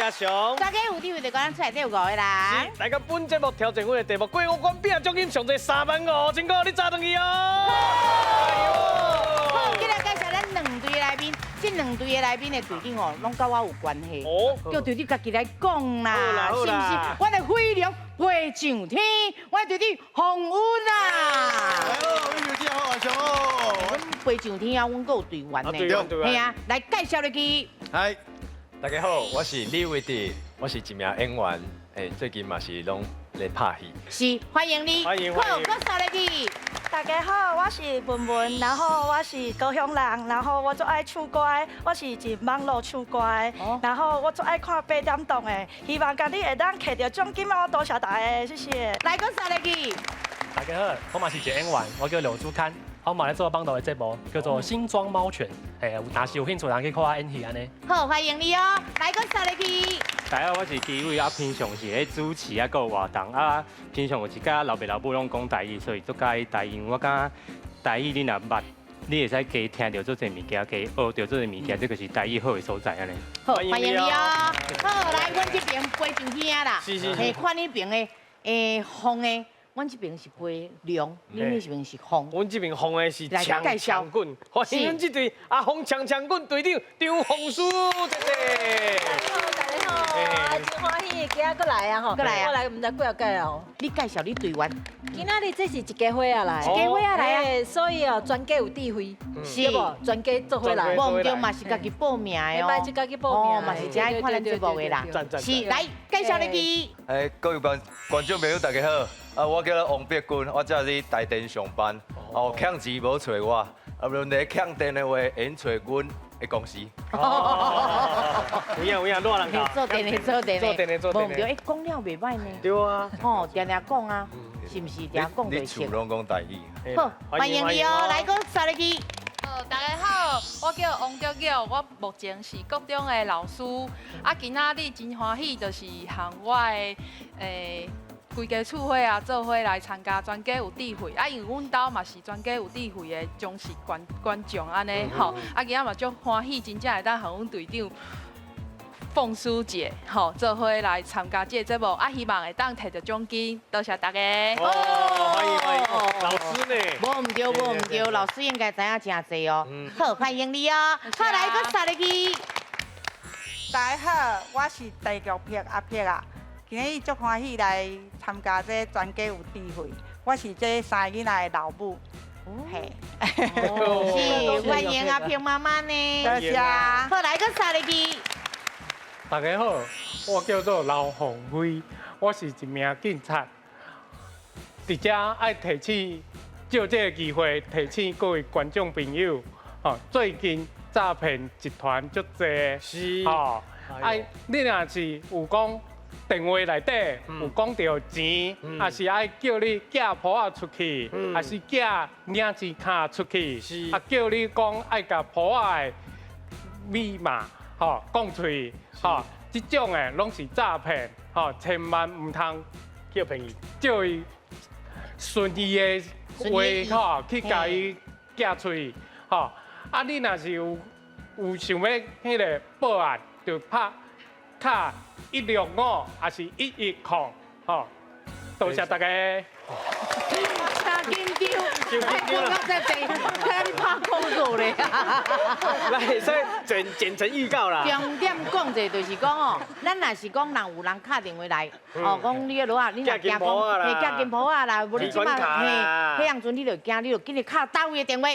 是阿雄。大家有智慧就講咱出來這有五个人。來到本節目挑戰阮的題目，過五關拼獎金上濟3萬5，千哥你早轉去哦。好，今日介紹咱兩隊的來賓，這兩隊的來賓的隊長哦，攏佮我有關係。叫隊長家己來講啦，是毋是？我的飛龍飛上天，我的隊長洪恩啊。好，你好，阿雄哦。阮飛上天啊，阮閣有隊員呢。係啊，來介紹入去。係，大家好，我是李維哲，我是一名演員，最近嘛是攏咧拍戲。是，歡迎你。歡迎歡迎。好，閣刷入去。大家好，我是文文，然後我是高雄人，然後我最愛唱歌，我是一網路唱歌的，然後我最愛看八點檔的，希望今日會當摕著獎金哦，多謝大家，謝謝。來，閣刷入去。大家好，我嘛是一個演員，我叫劉祖堪，我嘛咧做網路的節目，叫做《新莊貓犬》，若是有興趣人去看我演戲按呢。好，歡迎你哦，來，閣刷入去。大家好，我是基偉，平常是咧主持啊，閣有活動啊。平常有一寡老爸老母攏講台語，所以足佮意台語。因為我感覺台語你若捌，你會使加聽著足濟物件，加學著足濟物件，這個是台語好的所在按呢。好，歡迎你哦。好，來，阮這邊飛上天啦。是是是。看你爿的，風的。阮這邊是飛龍，你那邊是風。阮這邊風的是強強滾，歡迎阮這隊阿風強強滾隊長張鳳書姐姐。大家好，真歡喜，今仔閣來啊吼，閣來啊，我來毋知幾若屆哦。你介紹你隊員。今仔日這是一家伙仔來，一家伙仔來啊，所以哦，全家有智慧，是無？全家做伙來，無毋對嘛是家己報名的哦，嘛是家己報名，嘛是真愛看咱節目的啦。是，來介紹入去。各位觀眾朋友大家好。啊，我叫做王碧君，我這佇台電上班，哦，欠錢無揣我，啊，問題欠電的話，會揣阮的公司。有影有影，老人家。做電的做電的，做電的做電的。無毋對，講了袂䆀呢。對啊。吼，定定講啊，是毋是？定定講就你厝攏講台語。好，歡迎你哦，來閣刷入去。大家好，我叫王竹玉，我目前是國中的老師。啊，今仔日真歡喜，就是和我的規家厝伙啊，做伙來參加全家有智慧。啊，因為阮兜嘛是全家有智慧的忠實觀眾按呢吼。啊，今仔嘛足歡喜，真正會當和阮隊長鳳書姐吼做伙來參加這個節目。啊，希望會當摕著獎金，多謝大家。哦，歡迎歡迎，老師呢？無毋對，無毋對，老師應該知影誠濟哦。好，歡迎你哦。好，來，閣刷入去。大家好，我是鄭玉碧阿碧啊。今日足歡喜來參加這全家有智慧，我是這三个囡仔的老母，嘿，是歡迎阿平媽媽呢。多謝。好，來閣刷入去。大家好，我叫做劉鳳輝，我是一名警察。佇遮愛提醒，借這個機會提醒各位觀眾朋友，吼，最近詐騙集團足濟，是，吼，愛你若是有講電話內底有講著錢，抑是愛叫你寄簿仔出去，抑是寄領錢卡出去，啊叫你講愛共簿仔的密碼吼講出去，吼，這種的攏是詐騙，吼，千萬毋通叫騙伊，照伊順伊的話吼去共伊寄出去，吼，啊你若是有想欲彼个報案，就拍敲165，抑是110，吼，多謝大家。真緊張，哎，講到這濟，聽你拍廣告咧。來，所以剪成預告啦。重點講者就是講哦，咱若是講人有人敲電話來，哦，講你彼落啊，你若驚講，嘿，寄金簿仔啦，無你這擺嘿，彼當陣你就驚，你就緊去敲佗位的電話。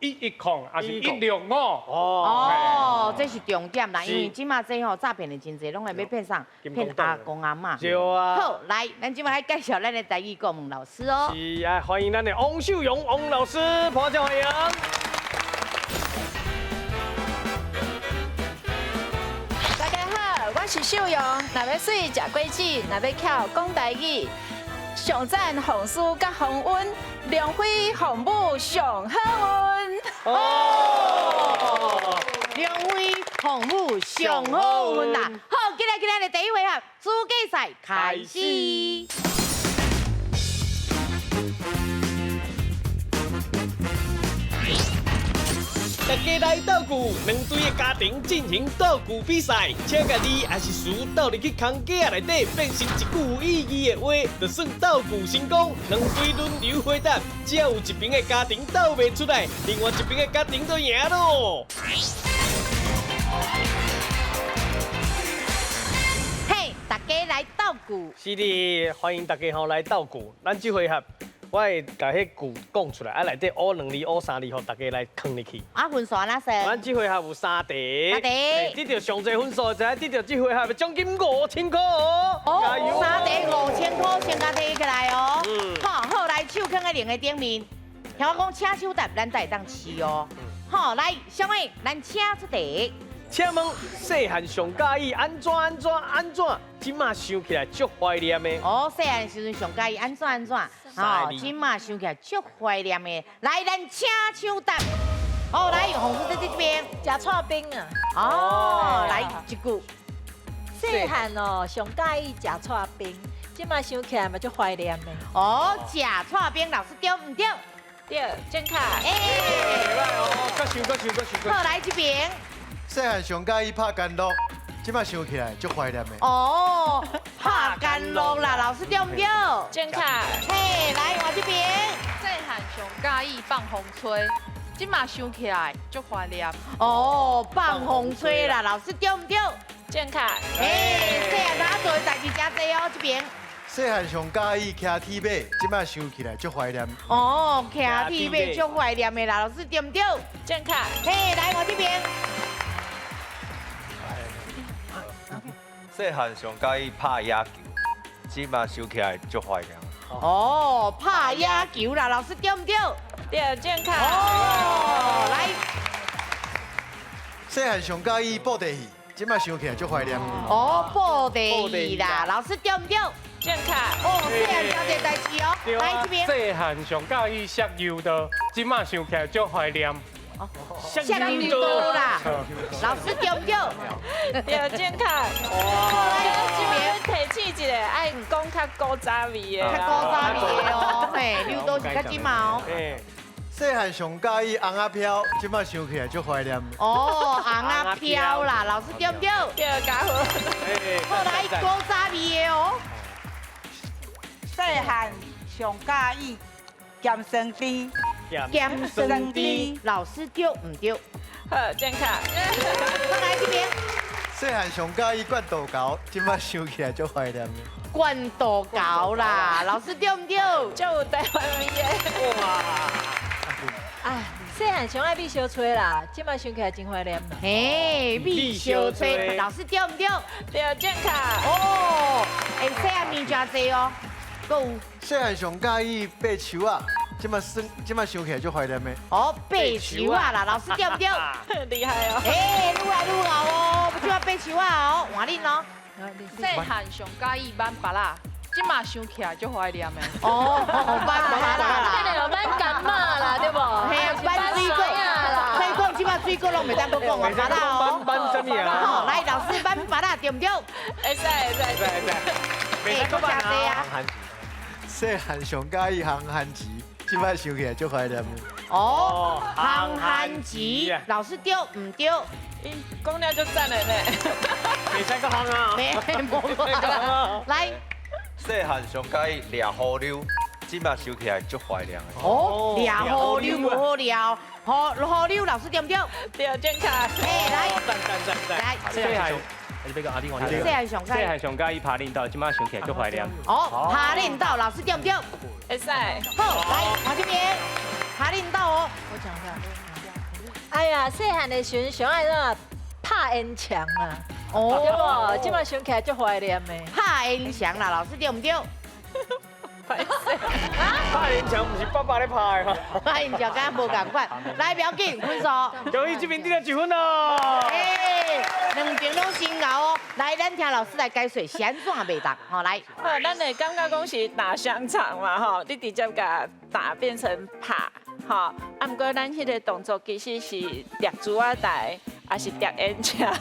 110，抑是165。哦，這是重點啦，因為這馬這吼詐騙的真濟，攏會欲騙啥？騙阿公阿嬤。對啊。好，來，咱這馬來介紹咱的台語顧問老師哦。是啊，歡迎咱的王秀榮王老師，拍掌歡迎。大家好，我是秀榮，若欲媠食果子，若欲巧講台語，上讚鳳書佮洪溫，龍飛鳳舞上好運。哦，龍飛鳳舞上好運啦！好，今日今日的第一回合資格賽開始。大家來鬥句，兩隊的家庭進行鬥句比賽，請共字抑是詞鬥入去空格仔內底，變成一句有意義的話，就算鬥句成功。兩隊輪流回答，只要有一邊的家庭鬥袂出來，另外一邊的家庭就贏咯。嘿，大家來鬥句。是的，歡迎大家吼來鬥句。咱這回合，我會共彼句講出來，啊內底烏兩字、烏三字，予大家來囥入去。啊，分數按怎算？咱這回合有三題。三題。得到上濟分數，就得到這回合的獎金5000塊哦。哦，加油！三題5000塊，先共提起來哦。好，好，來手囥佇鈴的頂面。聽我講，請手答，咱才會當試哦。好，來，小妹，咱請出題。請問細漢上佮意按怎按怎按怎？這馬想起來足懷念的。哦，細漢時陣上佮意按怎按怎？哦，這馬想起來足懷念的。來，咱請手答。哦，來，洪師在這邊。食剉冰啊。哦，來一句。細漢哦，上佮意食剉冰，這馬想起來嘛足懷念的。哦，食剉冰，老師對毋對？對，正確。哎，閣想，閣想，閣想。好，來這邊。細漢上佮意拍干樂，這馬想起來足懷念的。哦，拍干樂啦，老師對毋對？正確。嘿，來我這邊。細漢上佮意放風吹，這馬想起來足懷念。哦，放風吹啦，老師對毋對？正確。哎，細漢他做的代誌誠濟哦，這邊。細漢上佮意騎鐵馬，這馬想起來足懷念。哦，騎鐵馬足懷念的啦，老師對毋對？正確。嘿，來我這邊。細漢上佮意拍野球，這馬想起來足懷念。哦，拍野球啦，老師對毋對？對，正確。哦，來。細漢上佮意布袋戲，這馬想起來足懷念。哦，布袋戲啦，老師對毋對？正確。哦，細漢誠濟代誌哦，來這邊。細漢上佮意摔油刀，這馬想起來足懷念。摔油刀啦，老師對毋對？對，正確。哇，這邊提醒一下，愛講較古早味的。較古早味的哦，嘿，油刀是較這馬哦。細漢上佮意尪仔飄，這馬想起來足懷念。哦，尪仔飄啦，老師對毋對？對，加分。好，來古早味的哦。細漢上佮意鹹酸甜。鹹酸甜，老師對毋對？好，正確。我來這邊。細漢上佮意灌豆蔻，這馬想起來足懷念。灌豆蔻啦，老師對毋對？足有台灣味的。哇！哎，細漢上愛米燒炊啦，這馬想起來真懷念啦。嘿，米燒炊，老師對毋對？對，正確。哦，哎，細漢物件濟哦，閣有。細漢上佮意爬樹仔。這馬算，這馬想起來足懷念的。哦，爬樹仔啦，老師對毋對？厲害哦！哎，愈來愈𠢕哦，這馬爬樹仔哦，換恁咯。細漢上佮意挽芭樂，這馬想起來足懷念的。哦，挽芭樂啦。這個挽柑仔啦，對無？嘿啊，挽水果啦。水果這馬水果攏袂當閣講哦，芭樂哦。挽什麼啊？好，來老師挽芭樂對毋對？會使會使會使。哎，閣誠濟啊。細漢上佮意烘番薯。這擺想起來足懷念的。哦，烘番薯，老師對毋對？伊講了足讚的呢。袂使閣烘啊！沒，無啦。來，細漢上佮意掠雨溜，這擺想起來足懷念的。哦，掠雨溜無好掠，雨溜老師對毋對？對，正確。哎，來，讚讚讚讚。來，細漢。細漢上佮意拍恁鬥，這擺想起來足懷念。哦，拍恁鬥，老師對毋對？會使。好，來，我這邊拍恁鬥哦。我講一下。哎呀，細漢的時陣上愛怎拍煙牆啊？哦，對無？這擺想起來足懷念的。拍煙牆啦，老師對毋對？拍煙牆毋是爸爸咧拍的嗎？拍煙牆敢無仝款。來，不要緊，分數。恭喜這邊得到一分哦。哎，兩邊攏真𠢕哦。來，咱聽老師來解說，是按怎袂當？吼，來。好，咱會感覺講是打香腸嘛，吼，你直接共打變成拍，吼。啊，毋過咱彼個動作其實是掠珠仔台，也是叠烟肠。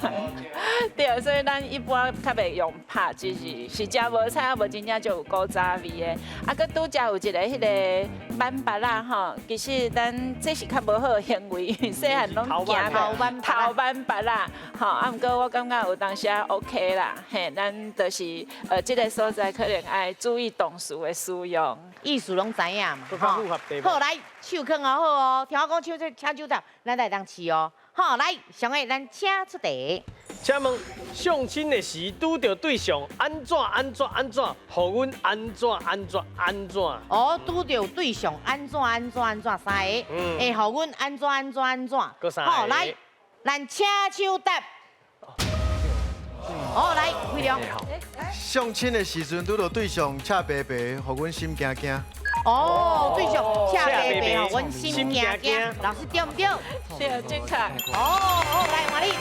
对，所以咱一般較袂用拍，只是是食無菜，啊無真正就有古早味的。啊，閣拄才有一个彼个挽腹仔吼，其實咱這是較無好的行為，因為細漢攏驚頭挽腹仔，吼。啊，毋過我感覺有當時 OK 啦，嘿，咱就是這個所在可能愛注意動詞的使用，意思攏知影嘛，吼。好，來手囥好哦，聽我講手這請手頭，咱才會當試哦。好，來，上個咱請出題。請問相親的時拄著對象按怎按怎按怎，予阮按怎按怎按怎？哦，拄著對象按怎按怎按怎三個，會予阮按怎按怎按怎？好，來，咱請手答。哦，來，輝良。相親的時陣拄著對象赤白白，予阮心驚驚。哦，對象赤白白，予阮心驚驚。老師對毋對？對，正確。哦，好，來，換你。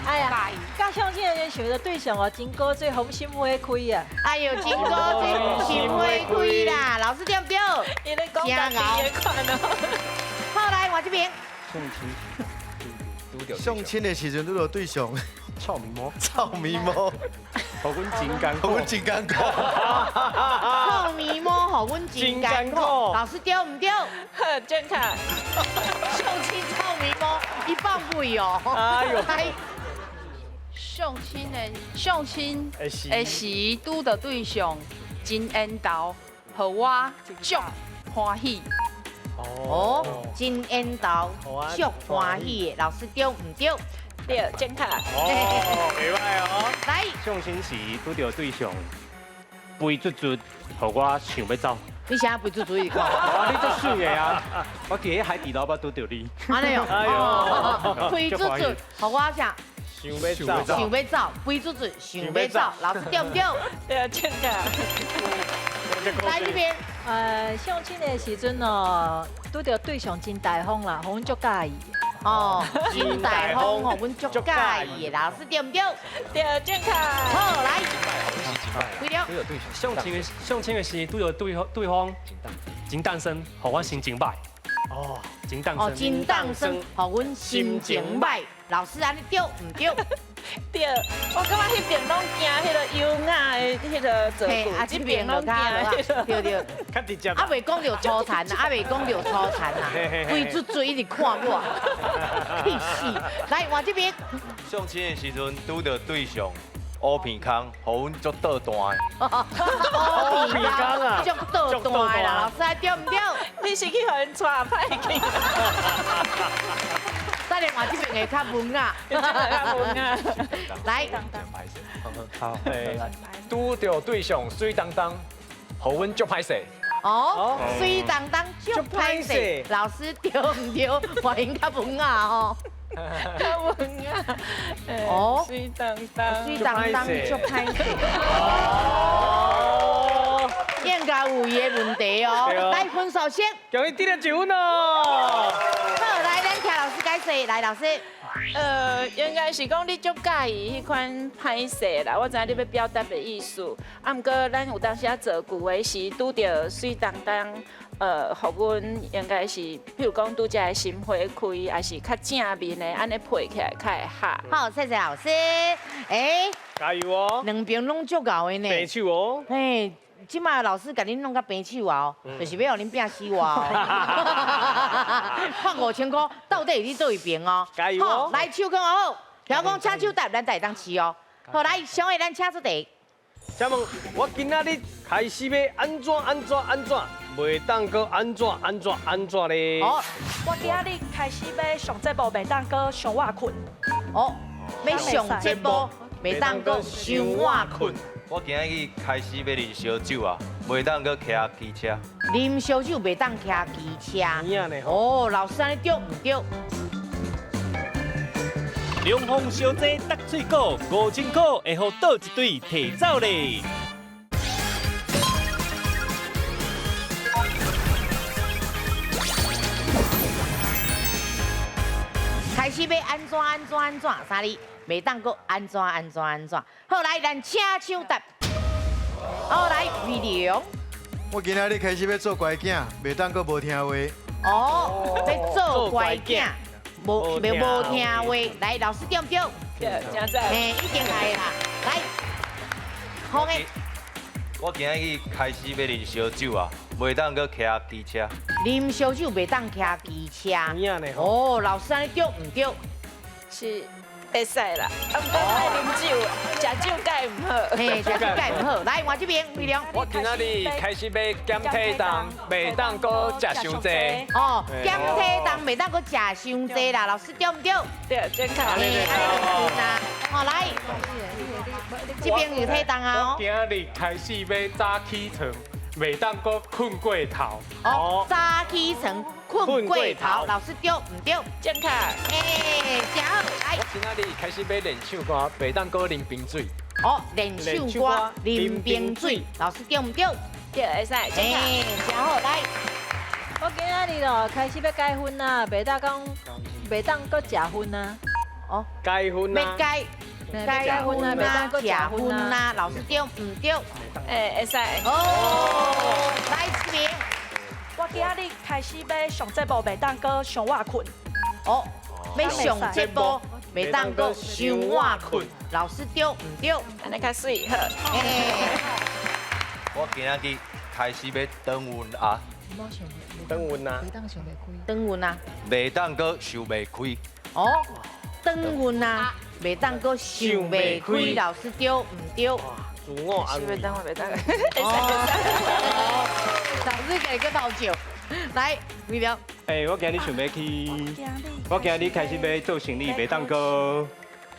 哎呀，佮相親的時陣想著對象哦，真古錐，予心花開啊！哎呦，真古錐，心花開啦！老師對毋對？伊咧講家己的款哦。好，來，換這邊。相親的時陣拄著對象，臭咪毛，臭咪毛，予阮真艱苦，予阮真艱苦。臭咪毛，予阮真艱苦。老師對毋對？好，正確。相親臭咪毛，伊放屁哦。哎呦。相親的相親的時拄著對象真緣投，予我足歡喜。哦，真緣投，足歡喜的，老師對毋對？對，正確。哦，袂䆀哦。來，相親時拄著對象肥嘟嘟，予我想欲走。你啥肥嘟嘟？你看。哇，你足媠的啊！我佇咧海底撈捌拄著你。按呢哦。肥嘟嘟，予我啥？想欲走，想欲走，肥嘟嘟，想欲走，老師對毋對？對，正確。來這邊。相親的時陣哦，拄著對象真大方啦，予阮足佮意。哦，真大方，予阮足佮意的，老師對毋對？對，正確。好，來。相親的相親的時，拄著對方真單身，予我心情歹。哦，真當哦，真當生，予阮心情歹。老師按呢對毋對？對，我感覺彼邊攏驚彼个優雅的彼个造句，啊，這邊攏驚，對對。較直接。啊，袂講著粗殘啊，啊，袂講著粗殘啊，肥嘟嘟一直看我，氣死！來，換這邊。相親的時陣拄著對象烏鼻空，予阮足倒彈的。烏鼻空啊，足倒彈啦，老師對毋對？你是去予𪜶帶歹去？等下換這邊會較文雅，較文雅。來，好，拄著對象媠當當，予阮足歹勢。哦，媠當當足歹勢，老師對毋對？歡迎較文雅吼。較文雅。哦，媠當當，媠當當足歹勢。哦，應該有伊的問題哦。來，分數先。恭喜得了一分哦。好，來，咱聽老師解釋。來，老師。應該是講你足佮意彼款歹勢啦，我知影你欲表達的意思。啊，毋過咱有當時仔造句的時，拄著媠當當，予阮應該是，譬如講拄才的心花開，還是較正面的，按呢配起來較會合。好，謝謝老師。欸，加油哦！兩邊攏足𠢕的呢。平手哦。嘿，這擺老師共恁弄甲平手啊，就是欲予恁拼死活哦。看5000箍，到底是佇佗位邊哦？加油哦！來，手囥好，聽講請手答，咱才會當試哦。好，來，上個咱請出題。請問，我今仔日開始欲按怎按怎按怎，袂當閣按怎按怎按怎咧？哦，我今仔日開始欲上節目，袂當閣傷晚睏。哦，欲上節目，袂當閣傷晚睏。我今仔日開始欲啉燒酒啊，袂當閣騎機車。啉燒酒袂當騎機車。哦，老師按呢對毋對？龍鳳小姐搭喙鼓，5000箍會予佗一隊提走咧。開始欲按怎按怎按怎，啥哩？袂當閣按怎按怎按怎。好，來，咱請手答。好，來，魏良。我今仔日開始欲做乖囝，袂當閣無聽話。哦，欲做乖囝，無無聽話。來，老師對毋對？對，誠讚。嘿，一定來啦。來，好的。我今日開始欲啉燒酒啊，袂當閣騎機車。啉燒酒袂當騎機車。哦，老師按呢對毋對？是會使啦，啊，毋過莫啉酒，食酒蓋毋好。嘿，食酒蓋毋好。來，換這邊，威龍。我今仔日開始欲減體重，袂當閣食傷濟。哦，減體重袂當閣食傷濟啦，老師對毋對？對，正確。嘿，按呢好，來，這邊有體重啊。我今日開始欲早起床，袂當閣睏過頭。哦，早起床睏過頭，老師對毋對？正確。哎，真好，來。我今仔日開始欲練唱歌，袂當閣啉冰水。哦，練唱歌啉冰水，老師對毋對？對，會使。哎，真好，來。我今仔日咯開始欲改薰啊，袂當講，袂當閣食薰啊。哦，改薰啊。欲改。改薰啊，袂當閣食薰啊，老師對毋對？欸，會使。哦，來這邊。我今仔日開始欲上節目，袂當閣傷晚睏。哦，欲上節目，袂當閣傷晚睏。老師對毋對？按呢較媠，好。我今仔日開始欲轉運啊。轉運啊。轉運啊。袂當閣想袂開。哦，轉運啊。袂當閣想袂開，老師對毋對？自我安慰。袂當，袂當。老師給個頭笑。來，威龍。欸，我今日想欲去，我今日開始欲做生意，袂當閣。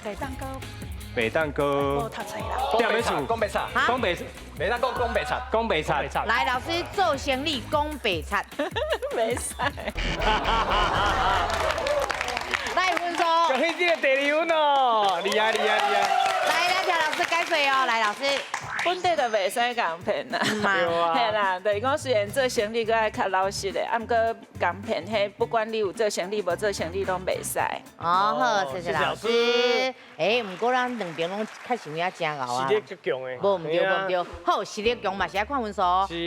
袂當閣。袂當閣。無讀冊啦。踮咧厝。講白賊。講白，袂當閣講白賊。講白賊。來，老師做生意講白賊。袂使。來分數。恭喜這個第二分哦，厲害厲害厲害！來，來，聽老師解說哦，來，老師。本底就袂使共騙啦，嘿啦，就是講雖然做生意閣愛較老實的，啊，毋過共騙彼不管你有做生意無做生意攏袂使。哦，好，謝謝老師。欸，毋過咱兩邊攏確實有影誠𠢕啊。實力足強的。無毋對，無毋對。好，實力強嘛是愛看分數。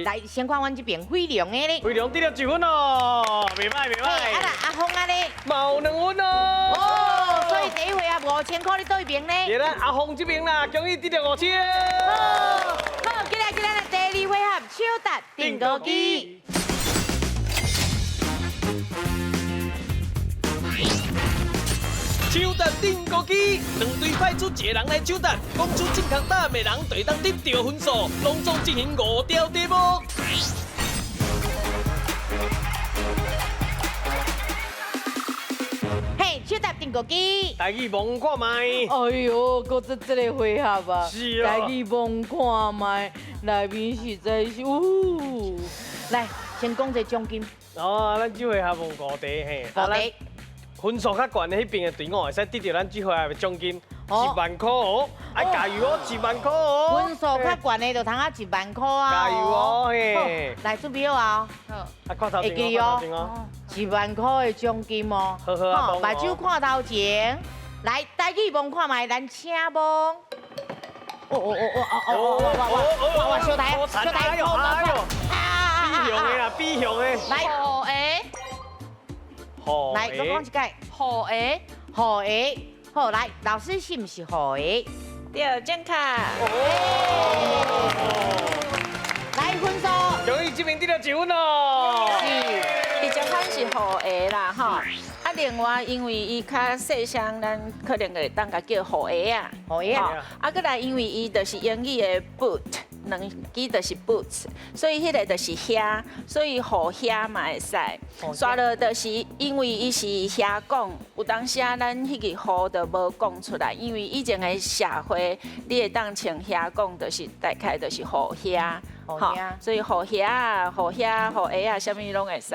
來，先看阮這邊飛龍的咧。飛龍得著1分哦，袂歹袂歹。啊啦，阿峰啊咧。嘛有2分哦。哦，所以第一回合5000塊，你佗一邊咧？是咱阿峰這邊啦，恭喜得著5000。好，接來接來，第二回合搶答訂購機。搶答訂購機，兩隊派出一個人來搶答，講出正確答案的人就會當得著分數，攏總進行5條題目。嘿，搶答訂購機。台語摸看覓。哎喲，閣這這个回合啊！是啊。台語摸看覓，內面實在是，嗚。來，先講這獎金。哦，咱這回合問5題嘿。5題。分數較懸的彼邊的隊伍會使得著咱這回合的獎金1萬塊哦！愛加油哦，1萬塊哦！分數較懸的就通啊1萬塊啊！加油哦，嘿！來準備好啊！好。啊，看頭前哦，看頭前哦。1萬塊的獎金哦！好好啊，目睭看頭前，來，台語摸看覓，咱請摸。哦哦哦哦哦哦哇哇哇哇！小台，小台，哎呦哎呦！比雄的啦，比雄的。來，雨鞋。來，閣講一擺。雨鞋，雨鞋，好來，老師是毋是雨鞋？對，正確。來分數。恭喜這邊得著1分哦。是，伊這款是雨鞋啦，吼。啊，另外因為伊較細聲，咱可能會當共叫雨鞋啊。雨鞋啊。啊，閣來因為伊就是英語的 boot。兩支就是 boots，所以彼個就是靴，所以雨靴嘛會使。煞落就是因為伊是遐講，有當時啊，咱彼個雨就無講出來，因為以前的社會，你會當穿靴講，就是大概就是雨靴，吼，所以雨靴啊、雨靴、雨鞋啊，啥物攏會使。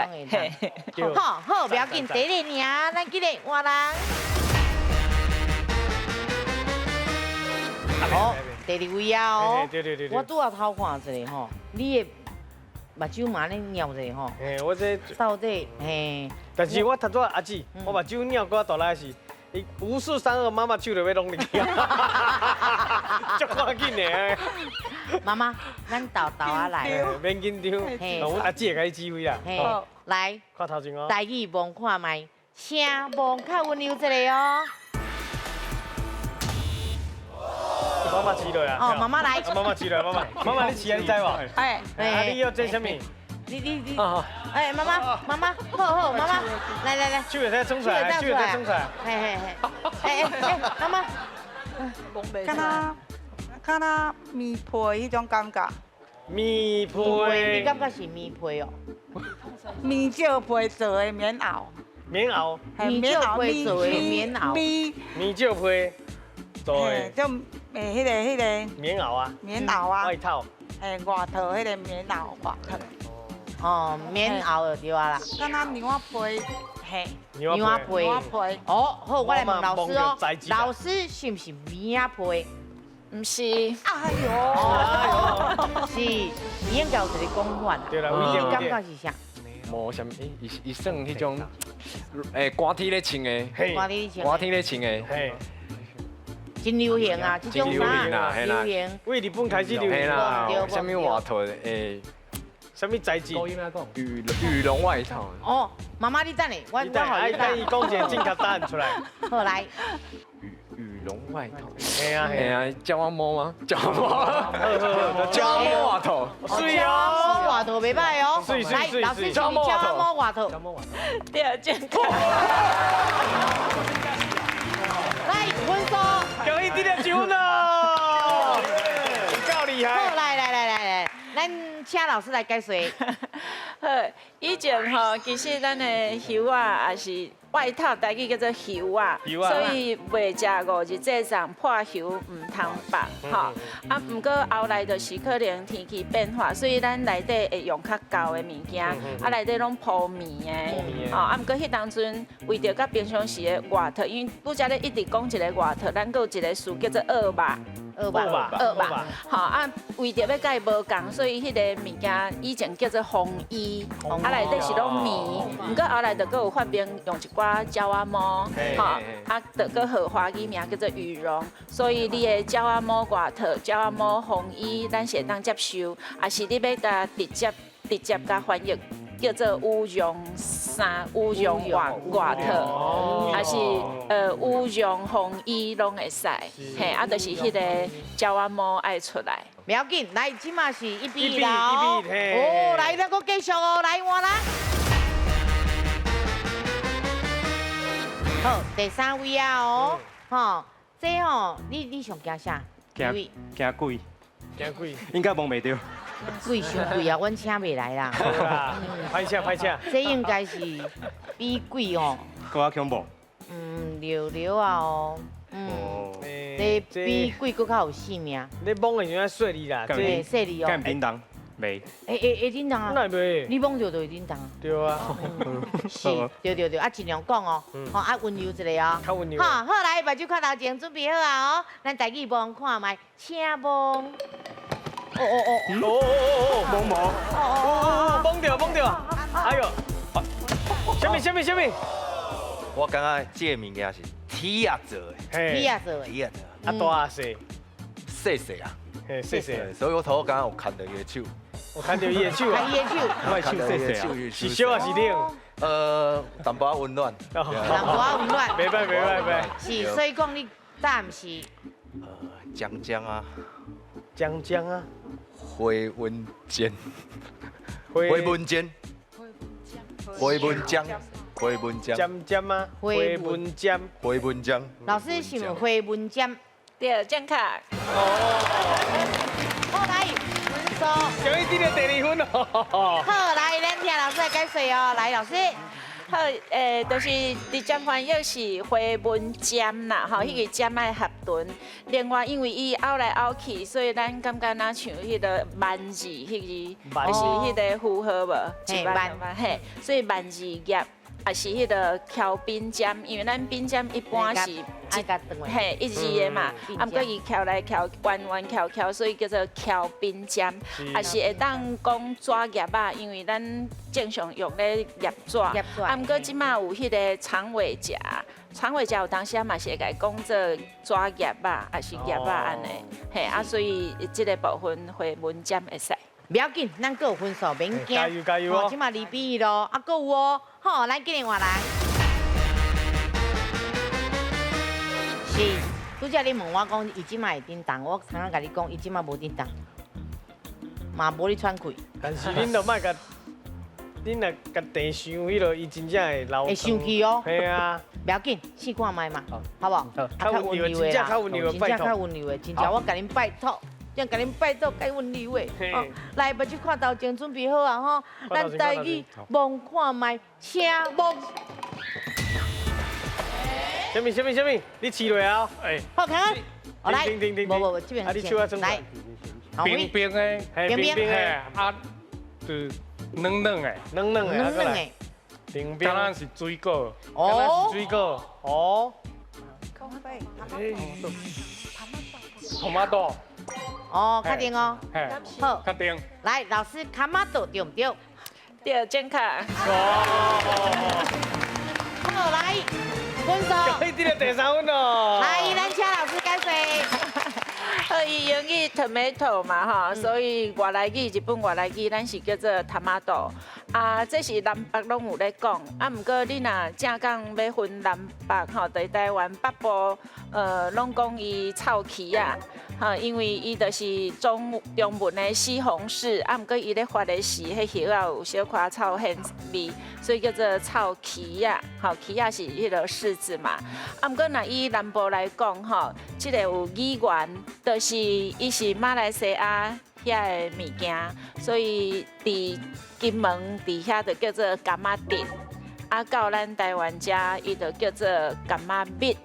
好，好，不要緊，第一名，咱這個換人。好。第二位啊哦，我拄仔偷看一下吼，你的目睭嘛按呢尿者吼。嘿，我這到底嘿？但是我頭拄仔阿姊，我目睭尿閣大力是，伊5432媽媽手就欲攏入去啊，足趕緊的。媽媽，咱豆豆仔來。免緊張，阮阿姊會共你指揮啦。來，看頭前哦。台語摸看覓，請望較溫柔一下哦。媽媽試落啊！哦，媽媽來。媽媽試落，媽媽，媽媽你試啊，你知無？哎，啊，你要這啥物？你你你，哎，媽媽媽媽，好好，媽媽，來來來，手會使衝出來，手會使衝出來。嘿嘿嘿，哎哎哎，媽媽，敢若敢若棉被彼種感覺。棉被，你感覺是棉被哦？棉罩被做的棉襖。棉襖。棉罩被做的棉襖。棉罩被做的。就诶，彼个棉襖啊。棉襖啊。外套。嘿，外套彼个棉襖外套。哦，棉襖就對啊啦。敢若娘仔被，嘿。娘仔被。娘仔被。哦，好，我來問老師哦，老師是毋是棉仔被？毋是。哎喲。是，伊應該有一个講法。對啦，你感覺是啥？無啥物，伊伊算彼種，寒天咧穿的，寒天咧穿，寒天咧穿的，嘿。真流行啊，這種衫流行。為日本開始流行啦，啥物外套？啥物材質？羽羽絨外套。哦，媽媽你等下，我我予你等伊講一个正確答案出來。好來。羽絨外套。嘿啊嘿啊，叫我摸嗎？叫我摸。叫我摸外套。水哦，外套袂歹哦。來，老師，叫我摸外套。對，正確。來，分數。恭喜得到一分哦！夠厲害。好，來來來來來，咱請老師來解說。好，以前吼，其實咱的袖仔也是外套，台語叫做袖仔，所以袂食五日祭送破袖毋通縛吼。啊，毋過後來就是可能天氣變化，所以咱內底會用較厚的物件，啊內底攏鋪棉的，吼。啊，毋過彼當陣為著佮平常時的外套，因為拄才咧一直講一个外套，咱閣有一个詞叫做婀肉。婀肉，婀肉，吼啊！為著欲佮伊無仝，所以彼个物件以前叫做風衣，啊內底是攏棉，毋過後來就閣有發明用一寡鳥仔毛，吼啊，就閣號華語名叫做羽絨，所以你的鳥仔毛外套、鳥仔毛風衣，咱是會當接受，啊是你欲共直接直接共翻譯叫做羽絨衫、羽絨外外套，還是羽絨風衣攏會使，嘿，啊，就是彼个鳥仔毛愛出來。不要緊，來，這馬是1比1啦哦。哦，來，咱閣繼續哦，來換啦。好，第三位啊哦，吼，這吼，你上驚啥？驚驚鬼。驚鬼。應該摸袂著。鬼傷貴啊，阮請袂來啦。歹請歹請。這應該是比鬼哦。閣較恐怖。嗯，溜溜啊哦。嗯。這比鬼閣較有性命。你摸的時陣細膩啦。對，細膩哦。敢叮當？袂。會叮當啊？哪會袂？你摸著就會叮當。對啊。是，對對對，啊盡量講哦，吼啊溫柔一下哦。較溫柔。好，好來，目睭看頭前，準備好啊哦，咱台語望看覓，請望。哦哦哦哦哦哦哦，摸摸，哦哦哦，摸著摸著，哎呦，啥物啥物啥物？我感覺這个物件是鐵仔做的，鐵仔做的，鐵仔做，啊大啊細，細細啊，嘿細細，所以我頭剛剛有牽著伊的手，我牽著伊的手啊，伊的手，我的手細細啊，是燒還是冷？淡薄仔溫暖，淡薄仔溫暖，袂歹袂歹袂歹，是，所以講你答案是？漿漿啊，漿漿啊。花文煎，花文煎，花文漿，花文漿，尖尖啊，花文尖，花文漿。老師是毋花文尖？對，正確。哦。好來，分數。終於得到第二分咯。好，來，咱聽老師來解說哦。來，老師。好，就是直接翻譯是花紋針啦，吼，彼个針愛合唇。另外，因為伊拗來拗去，所以咱感覺若像彼个萬字，彼个就是彼个符號無？一萬嘿，所以萬字葉。也是彼个翘鬢針，因為咱鬢針一般是一嘿一字的嘛，啊，毋過伊翹來翹彎彎翹翹，所以叫做翹鬢針。也是會當講紙葉仔，因為咱正常用咧葉紙，啊，毋過這馬有彼个長尾夾，長尾夾有當時嘛是會共伊講做紙葉仔，也是葉仔按呢，嘿，啊，所以這个部分花紋針會使。不要緊，咱閣有分數，免驚。加油加油哦！這馬2比1咯，啊，閣有哦，好，咱今日換人。拄才你問我講，伊這馬會叮當，我剛剛共你講，伊這馬無叮當，嘛無咧喘氣。但是恁都莫共，恁若共地想彼落，伊真正會流。會生氣哦。嘿啊。不要緊，試看覓嘛，好無？較溫柔的，真正較溫柔的，真正較溫柔的，真正我共恁拜託，真共恁拜託，較溫柔的。來，目睭看頭前，準備好啊吼！咱台語摸看覓，請摸。啥物啥物啥物？你試落啊？哎，好，看看，好來，停停停，無無無，這邊啊，你手仔轉來，冰冰的，冰冰的，啊，就軟軟的，軟軟的，軟軟的，冰冰，敢若是水果，哦，水果，哦，トマト，哦，確定哦，好，確定。來，老師，卡馬豆對毋對？對，正確。哦，好，來。分數，你得第三分哦。來，咱請老師解說。好，伊英語 tomato 嘛吼，所以外來語日本外來語，咱是叫做 tomato。啊，這是南北攏有咧講。啊，毋過你若正港欲分南北吼，佇台灣北部，攏講伊臭柿仔，吼，因為伊就是中中文的西紅柿。啊，毋過伊咧發的時，彼葉仔有小可臭腥味，所以叫做臭柿仔。吼，柿仔是彼個柿子嘛。啊，毋過若以南部來講吼，這個有語言，就是伊是馬來西亞遐的物件，所以佇金門佇遐就叫做柑仔甜，啊到咱台灣遮伊就叫做柑仔蜜，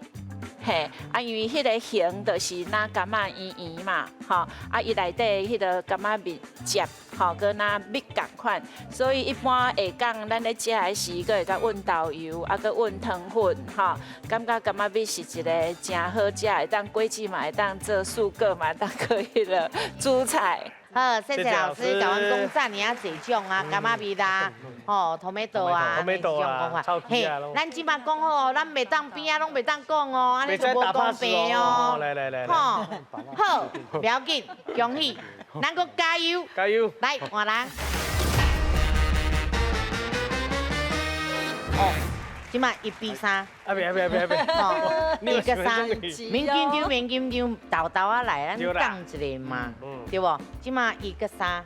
嘿，啊因為彼個形就是若柑仔圓圓嘛，吼，啊伊內底彼個柑仔蜜汁，吼，閣若蜜仝款，所以一般下港咱咧食的時，閣會閣揾豆油，啊閣揾糖粉，吼，感覺柑仔蜜是一個誠好食，會當果子嘛，會當做水果嘛，會當閣彼個煮菜。好，謝謝老師，共阮講遮爾仔濟種啊，柑仔蜜啦，吼，tomato 啊，這種講法。嘿，咱這馬講好哦，咱袂當邊仔攏袂當講哦，按呢就無公平哦。來來來，吼，好，不要緊，恭喜，咱閣加油，加油，來換人。哦，這馬1比3。啊別啊別啊別啊別！ 1個3，免緊張，免緊張，豆豆仔來，咱講一個嘛，對無？這馬1個3，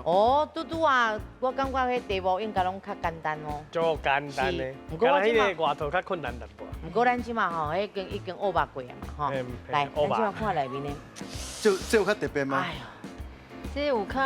哦，拄拄啊，我感覺彼題目應該攏較簡單哦。足簡單的，毋過我這馬外套較困難淡薄。毋過咱這馬吼，彼經已經學捌過啊嘛，吼。來，咱這馬看內面的。這有較特別嗎？這有較。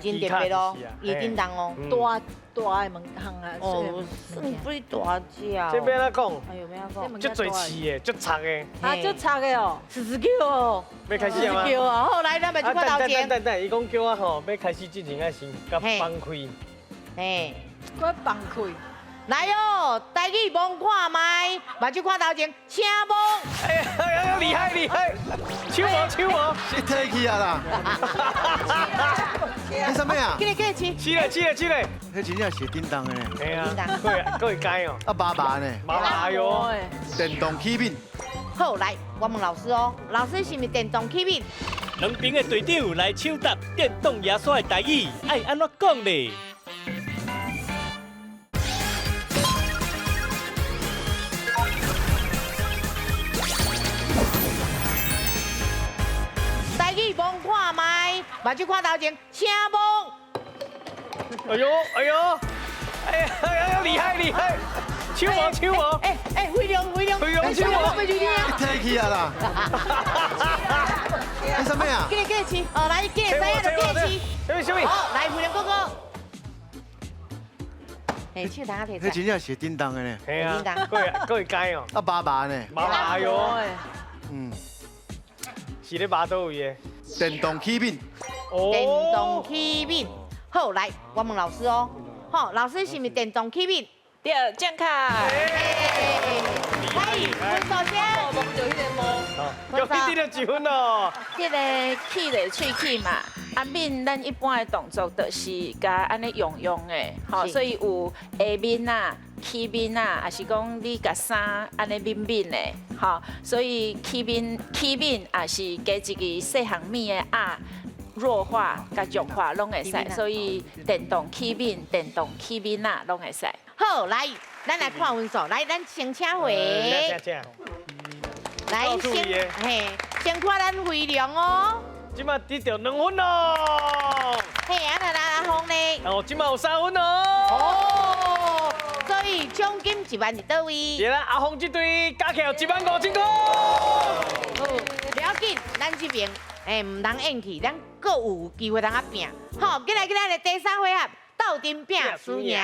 真特別咯，伊叮當哦，大大的門項啊，哦，算不大隻哦。這欲按怎講？哎呦，欲按怎講？足濟刺的，足插的。啊，足插的哦，四四叫哦。欲開始啊嗎？叫啊！好，來，咱目睭看頭前。等等等，伊講叫我吼，欲開始之前愛先共放開。嘿。閣放開。來哦，台語摸看覓，目睭看頭前，請摸。哎呀，厲害厲害，手摸手摸。你提起啊啦！你啥物啊？起來起來起。起來起來起來。彼真正是叮當的呢。嘿啊。閣會改哦。啊，麻麻呢？麻麻喲。電動器皿。好，來，我問老師哦，老師是毋是電動器皿？兩邊的隊長來搶答電動牙刷的台語，愛按怎講咧？台語摸看覓，目睭看頭前，請摸。哎呦哎呦，哎呀哎呀，厲害厲害！手摸手摸。哎哎，飛龍飛龍，飛龍手摸。你提起啊啦！你啥物啊？起來起來起，哦來，起來，知影就起來起。啥物啥物？好，來飛龍哥哥。哎，手通仔提。彼真正是叮當的呢。嘿啊，閣會改哦。啊，麻麻呢？麻麻喲。嗯。是咧麻佗位的？電動器皿。電動器皿。好，來，我問老師哦。好，老師是毋是電動器皿？對，正確。來，分數先。摸著彼個摸。又去得了一分哦。彼個起咧喙齒嘛，啊抿咱一般的動作就是共按呢用用的，吼，所以有下面啊、起面啊，還是講你共衫按呢抿抿的，吼，所以起面起面也是加一个細項物的啊。弱化佮弱化攏會使，所以電動起面、電動起面啊，攏會使。好，來，咱來看分數，來，咱先請回。請請。來先，嘿，先看咱飛龍哦。這馬得著2分咯。嘿，啊那阿峰呢？哦，這馬有3分咯。哦，所以獎金1萬佇佗位？對啦，阿峰這隊加起來1萬5千塊。好，不要緊，咱這邊毋通厭棄，咱閣有機會通仔拼。好，緊來緊來，第三回合鬥陣拼輸贏。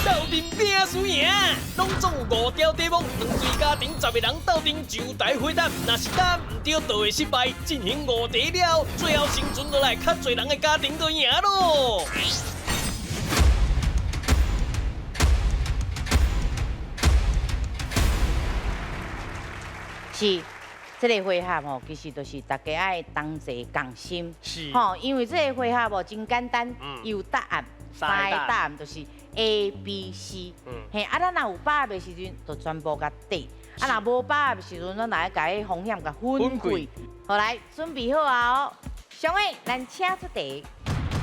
鬥陣拼輸贏，攏總有5條題目，兩隊家庭10個人鬥陣就台回答，若是答毋對，就會失敗。進行5題了，最後生存落來較濟人的家庭就贏咯。是，這個回合吼，其實就是大家愛同齊共心，是，吼，因為這個回合哦真簡單，有答案，3個答案就是 A、B、C，嘿，啊，咱若有把握的時陣，就全部共對；啊，若無把握的時陣，咱來共彼風險共分開。好，來，準備好啊！哦，上位，咱請出題。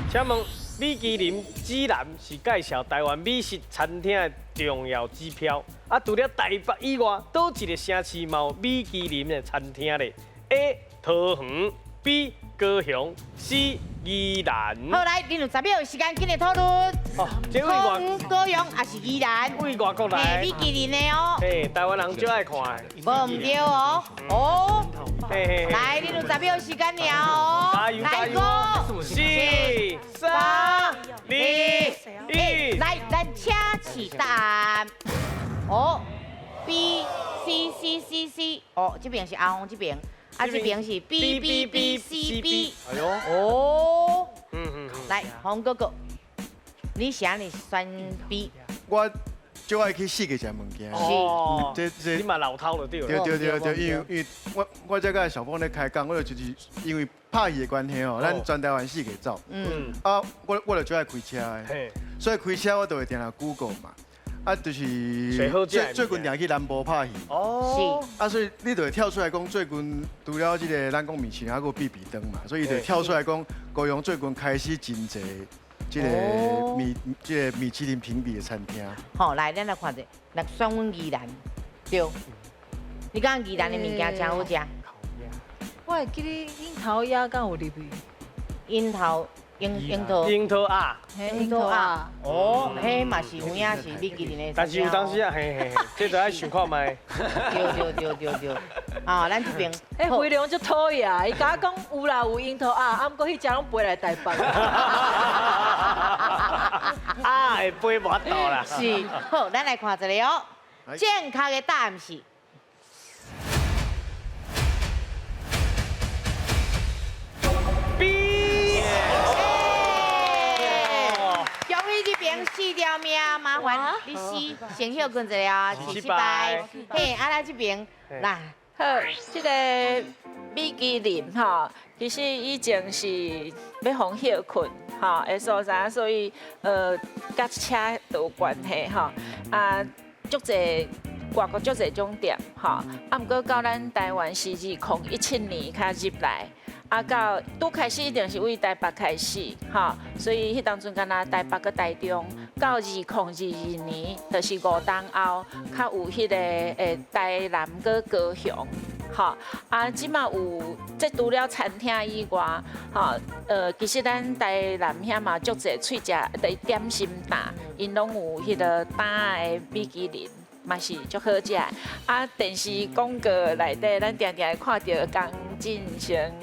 請問米其林指南是介紹台灣美食餐廳的重要指標。啊，除了台北以外，佗一個城市嘛有米其林的餐廳咧？A. 桃園，B. 高雄，C. 宜蘭。好，來，你有10秒的時間，緊來討論。哦，這位桃園、高雄也是宜蘭。為外國來。米其林的哦。嘿，台灣人最愛看的。無毋對哦。哦。來，你有10秒時間了哦。加油加油！4、3、2、1，來，咱請起答案。哦，B C C C C，哦，這邊是阿峰這邊，啊這邊是 B B B C B。哎呦，哦，來，洪哥哥，你啥你選 B？我就愛去四界食物件。哦，這你嘛老饕就對了。對對對對，因為我這佮小峰咧開講，我就是因為拍戲的關係吼，咱全台灣四界走。嗯。啊，我就最愛開車的，所以開車我就會定定 Google 嘛。啊，就是最近定去南部拍戲。哦。啊，所以你就會跳出來講，最近除了這個咱講米其林，還閣比比登嘛，所以伊就跳出來講，高雄最近開始真濟這個米其林評比的餐廳。好，來，咱來看者，來選阮宜蘭，對。你感覺宜蘭的物件誠好食？我會記得櫻桃鴨敢有入去？櫻桃。櫻桃，櫻桃鴨，櫻桃鴨，哦，彼嘛是有影是米其林的。但是有當時啊，嘿嘿嘿，這就愛想看覓。對對對對對，啊，咱這邊，欸，飛龍足討厭，伊共我講有啦有櫻桃鴨，啊，毋過彼隻攏飛來台北。啊，會飛無法度啦。是，好，咱來看一下哦，正確的答案是。B。這邊4條命，麻煩你先休睏一下啊，是失敗。嘿，啊，咱這邊來，好，這個米其林吼，其實以前是欲予歇睏吼的所在，所以佮車都有關係吼。啊，足濟外國足濟種店吼，啊，毋過到咱台灣是2017年較入來。啊，到拄開始一定是為台北開始，吼，所以彼當陣敢若台北閣台中，到2022年，就是5冬後，較有彼個台南閣高雄，吼，啊，這馬有，這除了餐廳以外，吼，其實咱台南遐嘛足濟喙食，就是點心檔，𪜶攏有彼個擔的米其林。嘛是足好食，啊！電視廣告內底，咱定定會看著江進成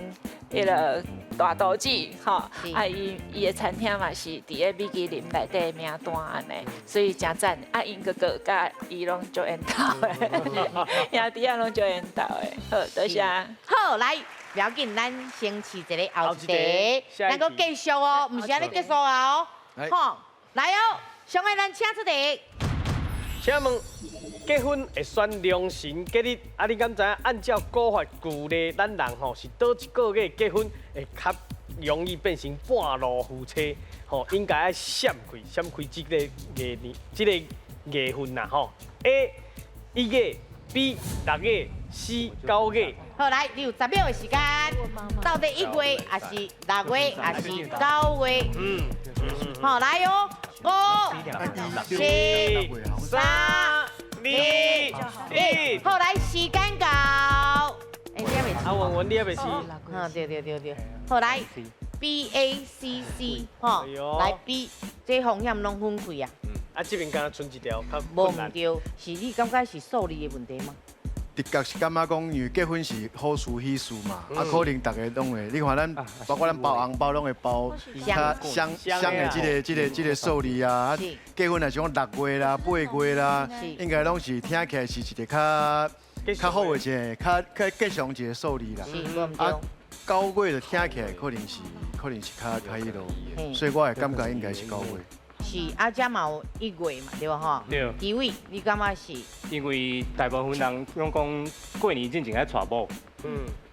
彼个大肚子，吼，啊，伊的餐廳嘛是佇咧米其林內底名單按呢，所以誠讚。啊，𪜶哥哥佮伊攏足緣投的，兄弟仔攏足緣投的。好，多謝。好，來，不要緊，咱先試一个後一題，咱閣繼續哦，毋是按呢結束啊哦。好，來哦，上個咱請出題。請問結婚會選良辰吉日，啊，你敢知影？按照古法舊例，咱人吼是佗一個月結婚會較容易變成半路夫妻，吼，應該愛閃開閃開這個月年，這個月份啦，吼。A 1月，B 6月，C 9月。好，來，你有10秒的時間，到底1月還是6月還是9月？好，來哦，5、四、三、二、一，好，來時間到。欸，你還未啊，文文你還袂試？啊，對對對對。好，來 B A C C，吼，來 B，這風險攏分開啊。啊，這邊敢若賰一條較無毋對，是你感覺是數字的問題嗎？直覺是感覺講，因為結婚是好事喜事嘛，啊，可能大家攏會，你看咱包括咱包紅包攏會包較相相的這個數字啊，結婚若是講6月啦、8月啦，應該攏是聽起來是一個較較好的一個較較吉祥一個數字啦。啊，9月就聽起來可能是較較彼落，所以我會感覺應該是9月。是啊，這嘛有1月嘛，對無吼？對。紀偉，你感覺是？因為大部分人攏講過年進前愛娶某，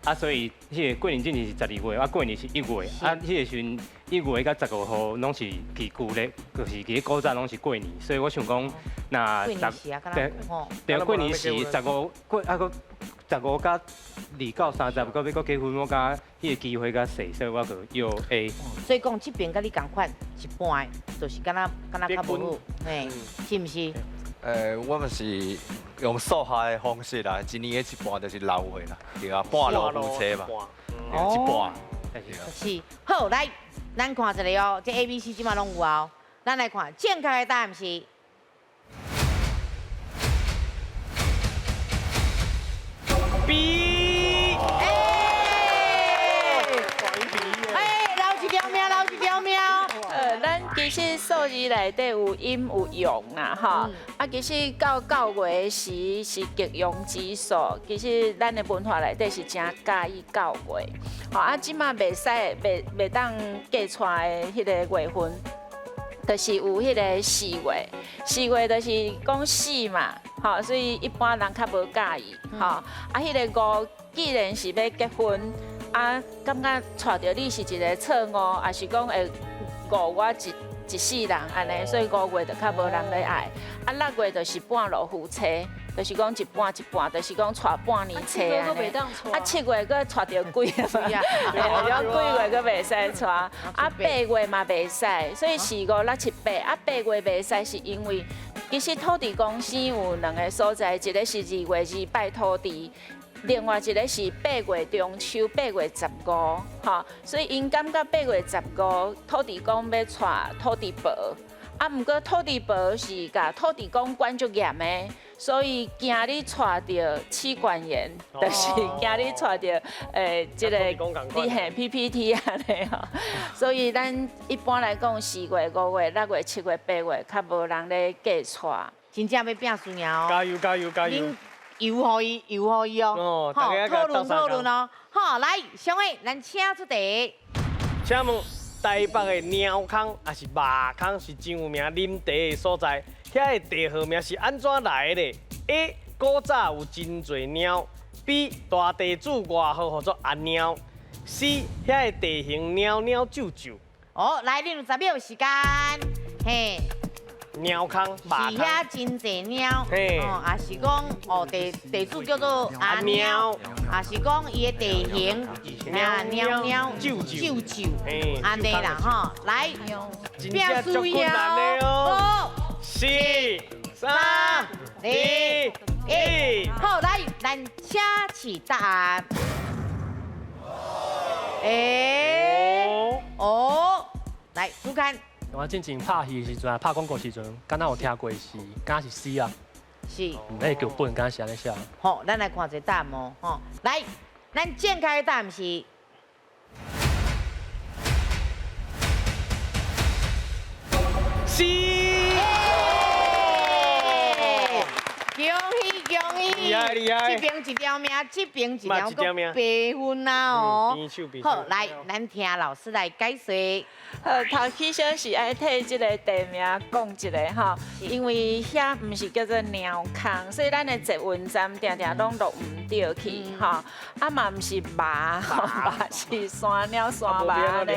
啊，所以彼個過年進前是12月，啊，過年是1月，啊，彼個時陣1月佮15號攏是佇舊曆，就是佇咧古早攏是過年，所以我想講，若對對，過年是15過啊，閣15佮2到30，閣欲閣結婚，我感覺彼個機會較細，所以我就搖 A。所以講這邊佮你仝款一半的，就是敢若較無好，嘿，是毋是？我們是用數學的方式啦，一年的一半就是6月啦，對啊，半路夫妻嘛，一半。是，好，來，咱看一下哦，這 A、B、C 這馬攏有哦，咱來看正確的答案是 B。哎，留一條命，留一條命。咱其實數字內底有陰有陽啦，吼。啊，其實到9月時是吉陽之數，其實咱的文化內底是誠喜歡9月。吼，啊，這馬袂使袂當嫁娶的彼個月份，就是有彼個4月，4月就是講死嘛，吼，所以一般人較無佮意，吼。啊，彼個5既然是欲結婚，啊，感覺娶著你是一個錯誤，抑是講會誤我一世人按呢，所以5月就較無人欲愛。啊，6月就是半路夫妻，就是講一半一半，就是講娶半年妻按呢。啊，7月閣娶著鬼啊嘛，對，幾月閣袂使娶。啊，8月嘛袂使，所以4、5、6、7、8，啊，8月袂使是因為其實土地公生有兩個所在，一個是2月2拜土地。另外一個是8月中秋，8月15，吼，所以𪜶感覺8月15土地公欲娶土地婆，啊，毋過土地婆是共土地公管足嚴的，所以驚你娶著妻管嚴，就是驚你娶著這個你嘿 PPT 按呢吼，所以咱一般來講4月、5月、6月、7月、8月較無人咧嫁娶，真正欲拼輸贏哦！加油加油加油！油予伊，油予伊哦，好，討論討論哦，好，來，小偉，咱請出題。請問台北的貓空抑是肉空是真有名啉茶的所在，遐个地號名是按怎來的咧？A. 古早有真濟貓；B. 大地主外號號做阿貓；C. 遐个地形貓貓啾啾。哦，來，你有10秒時間，嘿。貓空，是遐真濟貓，哦，抑是講哦地主叫做阿貓，抑是講伊的地形啊貓貓啾啾，按呢啦吼，來，拼輸贏哦，5、4、3、2、1，好，來，咱請示答案。哦，來，主看。我進前拍戲的時陣，拍廣告時陣，敢若有聽過是，敢是 C 啊？是。那個劇本敢是按呢寫。好，咱來看一下答案哦。吼，來，咱正確的答案是 C。恭喜恭喜！厲害厲害！這邊一條命，這邊一條命，白分啊哦。好，來，咱聽老師來解說。好，頭起先是愛替這個地名講一下吼，因為遐毋是叫做貓空，所以咱的捷運站定定攏落毋著去吼。啊嘛毋是麻，麻是山鳥山麻按呢，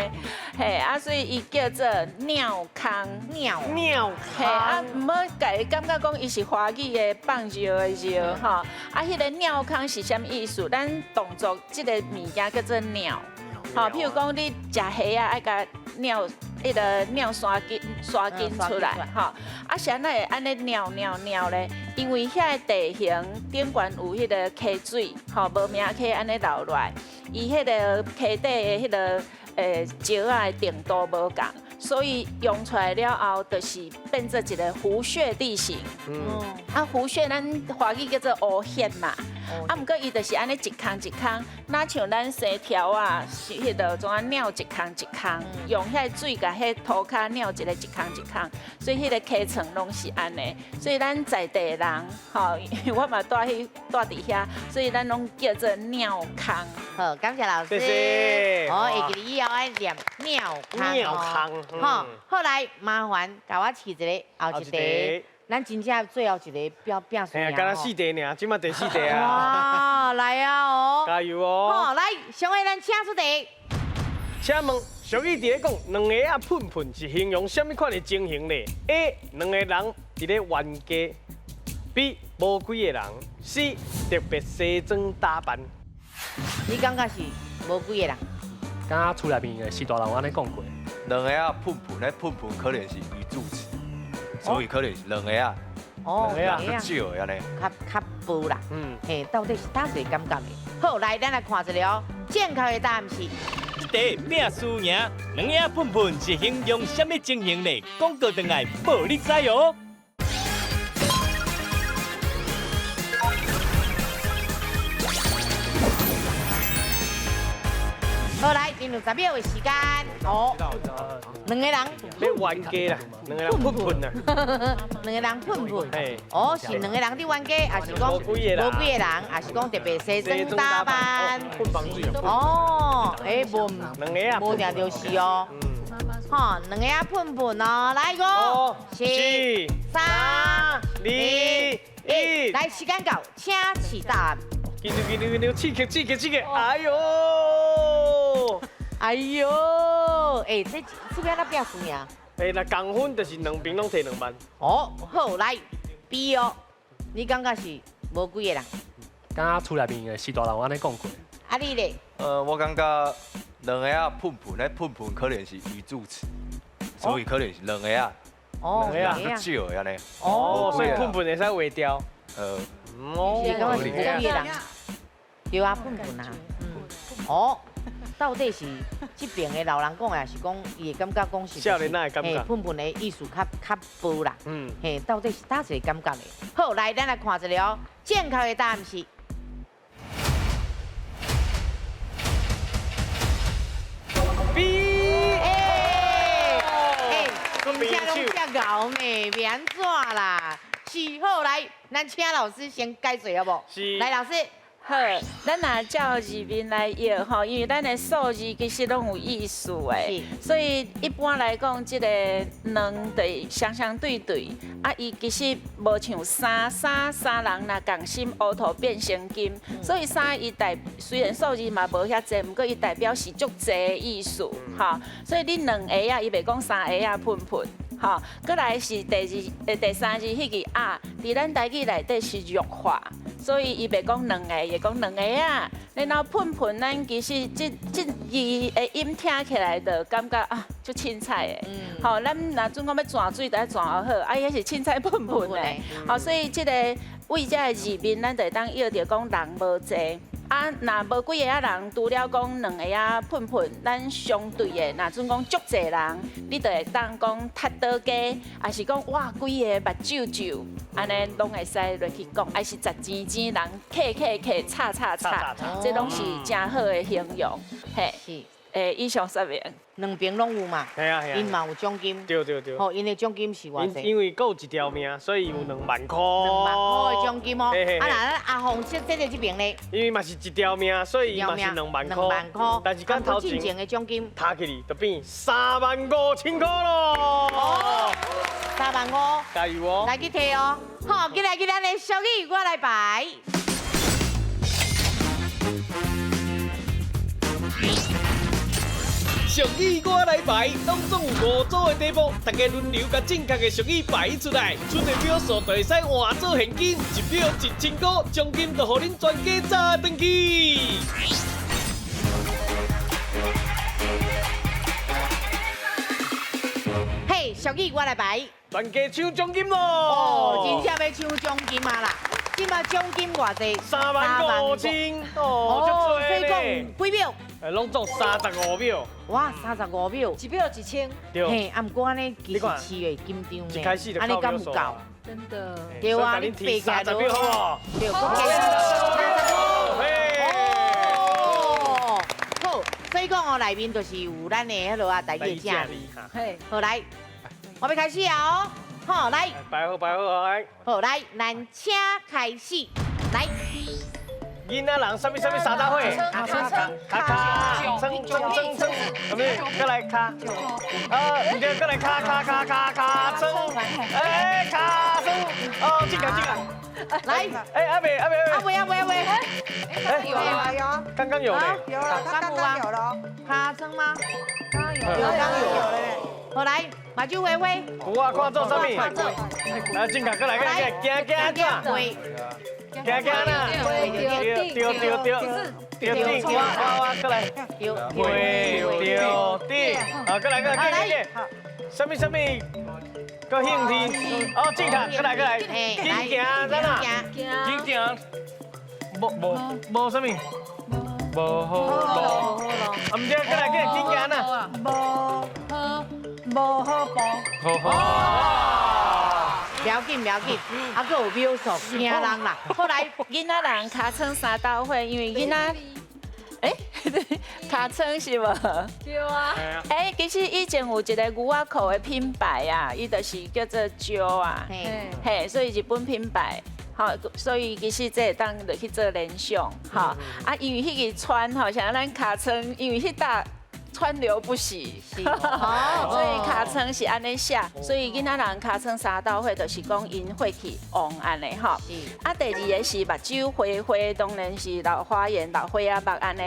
嘿啊，所以伊叫做貓空。貓貓嘿啊，毋好共伊感覺講伊是華語的放尿的尿吼。啊，彼個貓空是啥物意思？咱動作這個物件叫做尿。吼，譬如講你食蝦仔愛共尿，彼個尿酸筋沙筋出来吼。啊，是按怎会按呢尿尿尿咧？因为遐个地形顶悬有彼个溪水，吼，无名溪按呢流落来，伊彼个溪底的彼个石仔的程度无仝，所以用出来了后，就是变做一个壶穴地形。啊，壶穴咱华语叫做乌穴嘛。啊，毋过伊就是按呢一空一空，若像咱生条啊，是彼个怎啊鸟一空一空，用遐水共彼涂跤鸟一个一空一空，所以彼个溪床拢是按呢。所以咱在地人，吼，因为我嘛蹛去蹛伫遐，所以咱拢叫做鸟空。好，感谢老师。谢谢。哦，会记得以后爱念鸟空。鸟空。好，后来麻烦共我试一个后一题。咱真正最后一个表拼输赢。敢若四题尔，这马第四题啊。哇，来啊哦！加油哦！好，来，上位咱请出题。请问俗语伫咧讲，两个仔喷喷是形容啥物款的情形呢？A. 两个人伫咧冤家。B. 无几个人。C. 特别西装打扮。你感觉是无几个人？敢若厝内面的序大人有按呢讲过。两个仔喷喷，彼喷喷可能是语助词。所以可能是两个仔，哦，两个仔较少的按呢，较较薄啦。嘿，到底是佗一个感觉的？好，来，咱来看一下哦，正确的答案是。这题拼输赢，两个仔喷喷是形容啥物情形呢？广告转来报你知哦。好，来，进入10秒的时间。哦，两个人欲冤家啦，两个人喷喷啊。两个人喷喷。哦，是两个人伫冤家，抑是讲无几个人，无几个人，抑是讲特别西装打扮。喷房水。哦，欸，无，两个啊，无定就是哦。吼，两个仔喷喷哦，来五、四、三、二、一，来，时间到，请起答案。紧张紧张紧张，刺激刺激刺激！哎呦，哎呦，欸，这这欲按怎拼输赢？欸，若仝分就是两边拢提2万。哦，好，来 B 哦，你感觉是无几个人？敢若厝内面的序大人有按呢讲过。啊，你咧？我感觉两个仔喷喷，彼喷喷可能是语助词，所以可能是两个仔。哦，两个仔较少的按呢。哦，所以喷喷会使划掉。哦，你感觉是无几个人？对啊，喷喷啊，哦，到底是这边的老人讲的，还是讲伊会感觉讲是？少年仔的感觉。喷喷的意思较较薄啦。嘿，到底是佗一个感觉的？好，来，咱来看一下哦，正确的答案是。 B。欸，真正拢遮𠢕呢，欲按怎啦？是，好，来，咱请老师先解说好无？是。来，老师。好，咱若照字面来译吼，因为咱的数字其实拢有意思的，所以一般来讲，这个两对相相对对，啊，伊其实无像三三三人若仝心乌土变成金，所以三伊代虽然数字嘛无遐济，毋过伊代表是足济的意思，吼，所以你两个仔，伊袂讲三个仔喷喷。吼，阁来是第二、第三字彼个啊，伫咱台语内底是弱化，所以伊袂讲两个，伊讲两个仔。然后喷喷，咱其实这字的音听起来就感觉啊，足凊彩的。吼，咱若准讲欲湠水，就爱湠好，啊，伊彼是凊彩喷喷的。吼，所以这个为这个字面，咱就会当约著讲人无济。啊，若无几个仔人，除了讲两个仔喷喷，咱相对的，若准讲足济人，你就会当讲踢倒街，抑是讲哇规个目睭皱，按呢拢会使落去讲，抑是十钱钱人客客客，吵吵吵，这拢是诚好的形容，嘿。是。以上说明。两边拢有嘛？系啊系啊。𪜶嘛有奖金。对对对。吼，𪜶的奖金是偌济？因为阁有一条命，所以有2万箍。 2万箍的奖金哦。啊，若咱阿凤这个这边呢？因为嘛是一条命，所以嘛是2万箍。 2万箍。但是佮头前的奖金，加起来就变3万5千箍咯。哦，3万5。加油哦！来去提哦。好，进来去咱的俗语，我来排。俗语我来排，当中有5组的题目，大家轮流共正确的俗语排出来，剩的秒数就会使换做现金，1秒1000块，奖金就予恁全家炸转去。嘿，俗语我来排。全家抢奖金咯！哦，真正欲抢奖金啊啦！這擺獎金偌濟？3万5千哦，足所以濟講幾秒？攏總35秒。哇，35秒，一秒1000。對。嘿，啊，毋過按呢其實市會緊張呢。一開始就按呢敢有夠？真的。對啊，你提30秒好無？對，閣加35。哦，好，所以講哦，內面就是有咱的彼落啊，台語的正字。嘿，好來，我欲開始啊哦，好來，擺好擺好來。好來，咱請開始，來。囡仔人啥物啥物三大伙？卡卡卡，撐撐撐撐，啥物？閣來卡，啊，毋對，閣來卡卡卡卡卡撐，哎，卡撐，哦，這個這個，來，哎，阿未阿未阿未阿未阿未，哎，有啊有啊，剛剛有嘞，有了，他剛剛有了，卡撐嗎？剛有，剛有。好來，目睭花花，有啊，看做啥物？來，正確，閣來，閣來，行行行，行行啦，對對對對，對頂，我我閣來，對對對，好，閣來閣來，來來，啥物啥物？閣興趣，哦，正確，閣來閣來，緊行，咱啊，緊行，無無無啥物？無好路，啊毋對，閣來閣來緊行啦，無好無好步，好好。不要緊，不要緊，啊，閣有秒數，驚人啦。後來囡仔人尻川三斗火，因為囡仔，尻川是無？對啊。其實以前有一個牛仔褲的品牌啊，伊就是叫做蕉啊，嘿，所以日本品牌。好，所以其實這會當落去做聯想，吼。啊，因為彼個川吼，像咱尻川，因為彼搭川流不息，所以尻川是按呢寫，所以囡仔人尻川三斗火，就是講𪜶火氣旺按呢吼。啊，第二个是目睭花花，當然是老花眼、老花仔目按呢。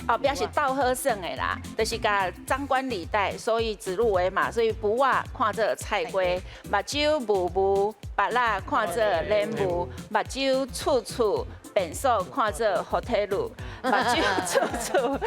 後壁是鬥好耍的啦，就是共張冠李戴，所以指鹿為馬，所以布仔看做菜瓜，目睭霧霧，腹仔看做蓮霧，目睭處處便所看做火腿乳，目睭處處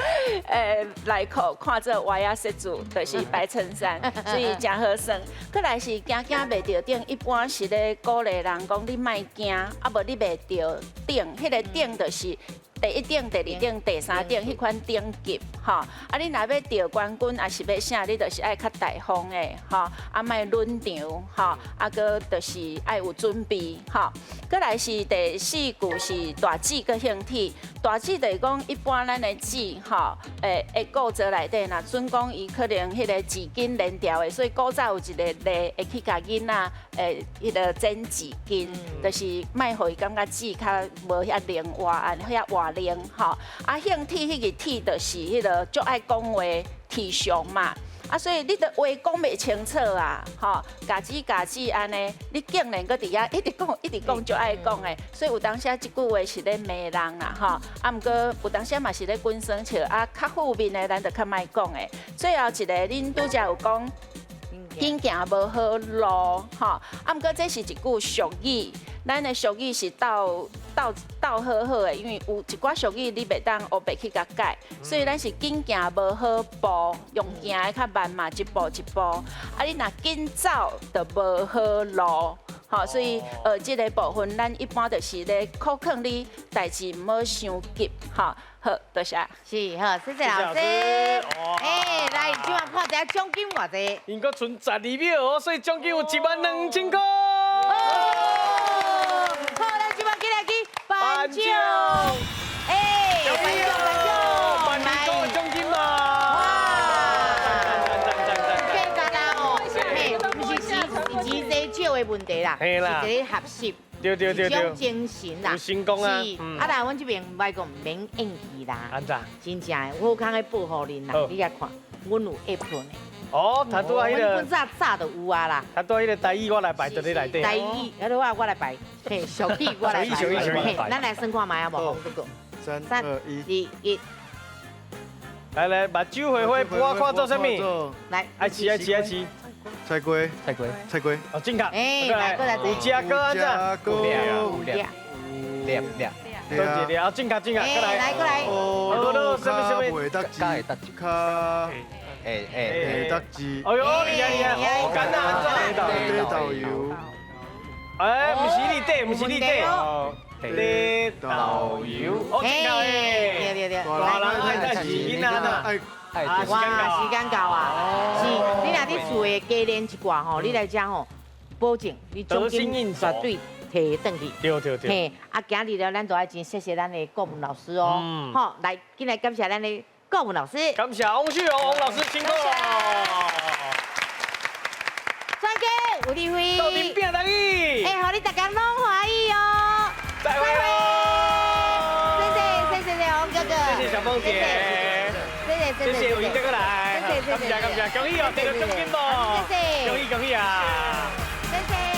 內褲看做歪仔色子，就是白襯衫，所以誠好耍。閣來是驚驚袂著頂，一般是咧鼓勵人講你莫驚，啊無你袂著頂，彼个頂就是。第一等、第二等、第三等，彼款等級，吼。啊，你若欲得冠軍，抑是欲啥，你就是愛較大方的，吼。啊，莫攆場，吼。啊，閣就是愛有準備，吼。閣來是第四句是大姊閣興鐵，大姊就是講一般咱的姊，吼，會構造內底，若準講伊可能彼个紙巾連條的，所以古早有一個例會去共囡仔，彼个剪紙巾，就是莫予伊感覺姊較無遐靈活，遐活靈吼。啊，興鐵彼个鐵就是彼个足愛講話，鐵上嘛。啊，所以你的話講袂清楚啊，吼，共姊共姊按呢，你竟然閣佇遐一直講，一直講，足愛講的，所以有當時這句話是咧罵人啦，吼，啊，毋過有當時嘛是咧滾耍笑，啊，較負面的咱就較莫講的。最後一個，恁拄才有講，緊行無好路，吼，啊，毋過這是一句俗語，咱的俗語是鬥鬥鬥好好的，因為有一寡俗語你袂當烏白去共改，所以咱是緊行無好步，用行的較慢嘛，一步一步。啊，你若緊走就無好路，吼，所以這个部分咱一般就是咧苦勸你代誌毋好傷急，吼。好，多謝。是好，謝謝老師。來，這擺看一下獎金偌濟。𪜶閣賰12秒哦，所以獎金有1萬2千塊。好，咱這擺緊來去頒獎。頒獎頒獎，萬二個獎金嘛。哇！計較啦哦，嘿，毋是錢錢濟少的問題啦，是一個學習。對對對對，一種精神啦，有成功啊！是，啊，但阮這邊毋愛講毋免演戲啦，按怎？真正的，好康的報予恁啦，你來看，阮有 app 呢。哦，他拄仔彼个，阮早早就有啊啦。他拄仔彼个台語我來排佇你內底。台語，啊，我來排，嘿，俗語我來排。嘿，咱來算看覓啊無？三、二、一。來來，目睭花花，布仔看做啥物？來，愛飼愛飼愛飼。菜瓜，菜瓜，菜瓜。哦，正確。來過來，有食過按怎？有掠，掠掠。多一个，啊，正確正確，過來。來過來。哦，什麼什麼？卡會得卡。哎哎，地德志。哎呦，厉害厉害，好简单，地导游。哎，毋是你底，毋是你底。地导游，哦，正确对对对。大人爱趁钱，囡仔爱。哇，时间到啊！是，你若伫厝的加练一寡吼，你来遮吼，保证你奖金绝对提转去。对对对。嘿，啊，今日了，咱都爱真谢谢咱的顾问老师哦。好，来，进来感谢咱的顾问老师。感谢王旭荣王老师辛苦了。专家有智慧。斗阵拼台语。哎，予你大家拢欢喜哦。再会谢谢谢谢王哥哥。谢谢小凤姐。谢谢有英哥过来，谢谢感谢感谢，恭喜哦，得到奖金啵，谢谢，恭喜恭喜啊，谢谢。